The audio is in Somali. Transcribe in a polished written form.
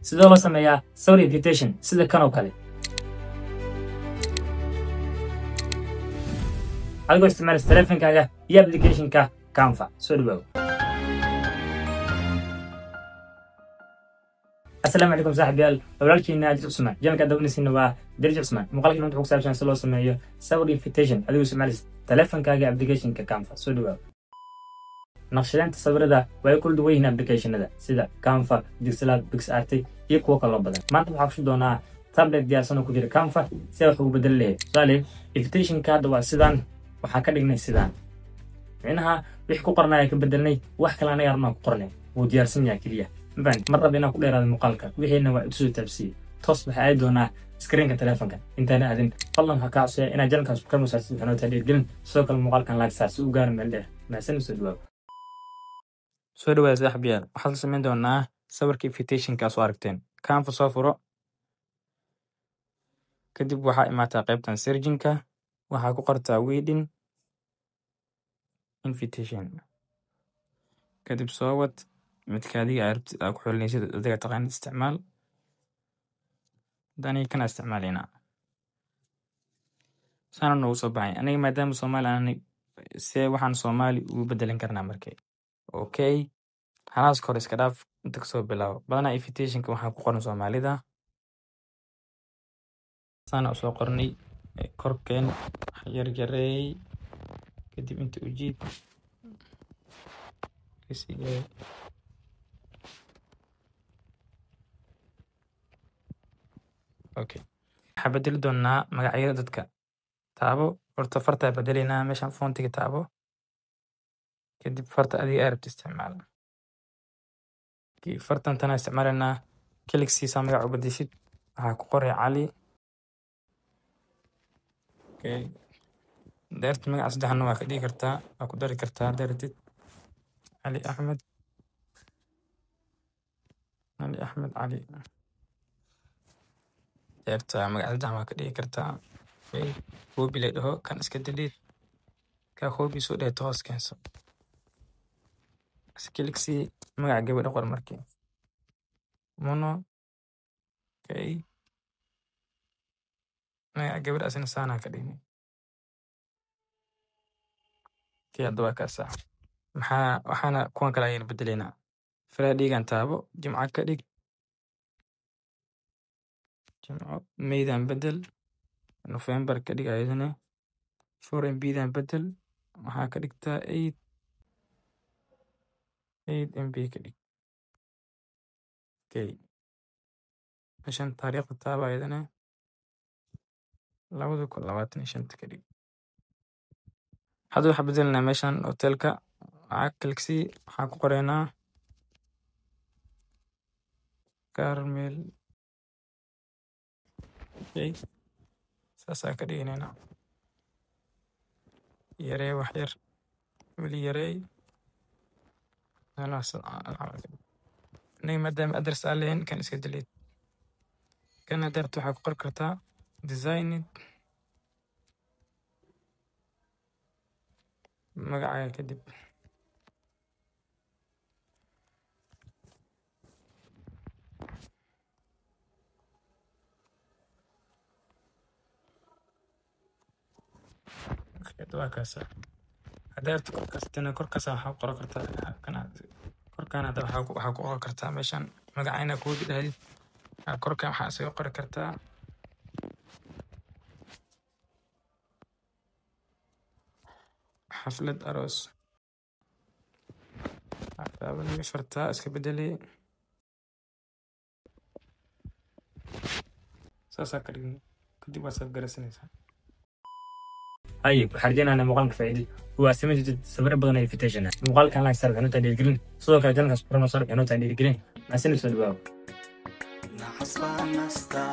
Sidoo loo sameeyaa sawir invitation sida kan oo kale adigoo isticmaalaysa teleefankaaga iyo applicationka Canva. Soo dhawaaw. Asalaamu calaykum saaxiibayaal, walaalkiina Ajis Cusmaan, janalka dawanaysiina waa Darji Cusmaan. Muuqaalkiina wuxuu ku saabsan si loo sameeyo sawir invitation adigoo isticmaalaysa teleefankaaga applicationka Canva. Soo dhawaaw. Naqshadeynta sawirada way kula duwan yihiin applicationada sida Canva, Pixelab, PixArt iyo kuwo kaloo badan. Maanta waxaa kushi doonaa tablet diyaarsan oo ku jira Canva si wax ugu bedeli lahayd. Tusaale, invitationka hadda waa sidaan, waxaa ka dhignay sidaan. Micnaha wixii ku qornaya ka bedelnay, wax kale anaga arnaa ku qornay. Wuu diyaarsan yahay keliya. Mafahant? Mar raba inaan ku dheeraado muuqaalka. Wixiina waa itusoo taabsiiyey. Toos waxaa aadi doonaa screenka teleefanka. Intaana aadin, fadlan waxaa kaa codsanaya inaad janalkan subscribe saartid, waxaa noo tahay dhiirgelin. Sidoo kale muuqaalkan like saar si u gaaro meel dheer. Mahadsanid, soo dhawaaw. Soo dhawaada saaxiibayaal, waxaan samayn doonaa sawirka invitationka soo aragteen. Canva soo furo. Kadib waxaa imaataa qaybtan searching-ka, waxaa ku qortaa wedding invitation. Kadib soo wad midka adiga aad rabtid aad ku xulinaysid, adiga taqaanid isticmaal. Hadda kana isticmaalaynaa. Saana noogu soo baxay. Aniga maadaama Soomaali aanay, see waxaan Soomaali ugu bedelan karnaa markay. Okay. Halaas kor iska dhaaf, inta kasoo bilaabo. Badanaa invitationka waxaa ku qoran Soomaalida. Saana usoo qornay korkeen yar yareey, kadib inta u jiid. Okay. Waxaa bedeli doonaa magacyada dadka. Taabo, horta farta bedelaynaa, meeshan fontiga taabo. Kadib farta adiga aad rabtid isticmaal. Fartan tana isticmaalaynaa, click siisaa magac u bedeshid. Waxaa ku qoray Cali. Okay. Daarta magaca saddexna waa ka dhigi kartaa, waa ku dari kartaa haddaad rabtid. Cali Axmed. Cali Axmed Cali. Daarta magaca saddex waa ka dhigi kartaa. Okay. Hoobi la dhaho, kan iska delete. Ka hoobi soo dheeto hoos keenso. Click sii magaca gabadha qor markii. Mono. Okay. Magaca gabadha asina saana ka dhignay. Okay, hadda waa kaasa. Maxaa waxaana kuwan kale ayaynu bedelaynaa. Friday-gan taabo, Jimco ka dhig. Jimco, May-dan bedel. November ka dhig ayadana. 4 MB-dan bedel. Waxaa ka dhigtaa 8 8 MB ka dhig. Okay. Meeshan taariikhda taabo ayadana. 2025 ka dhig. Hadda waxaa bedelinaa meeshan hotelka. Waxaa click sii, waxaa ku qoraynaa Carmel. Okay. Saasaa ka dhiganaynaa. Yaree wax yar. Weli yareey. Aniga maadaama address aan lahayn, kan iska delete. Kan hadda rabto waxaa ku qori kartaa designed magacaaga kadib. Waa kaasa. Hadda rabto korkaasina korkaas waxaa ku qoran kartaa kana korkaan hadda waxaa ku qoran kartaa meeshan magacayna kuugu dhahdid. Korkaan waxaa isaga qori kartaa xaflad aroos. Taaban fartaa iska bedelay. Saasaa ka dhigin. Kadib waa save garaysanaysaa. Hay, waxaan rajaynaynaa muuqaalka faa'iido. Waa samayn jirtid sawirro badan oo invitation ah. Muuqaalkan like saar, waxay noo tahay dhiirigelin. Sidoo kale janalka subscribe saar, waxay noo tahay dhiirigelin. Mahadsanid, soo dhawaaw. Nacas baan nastaa.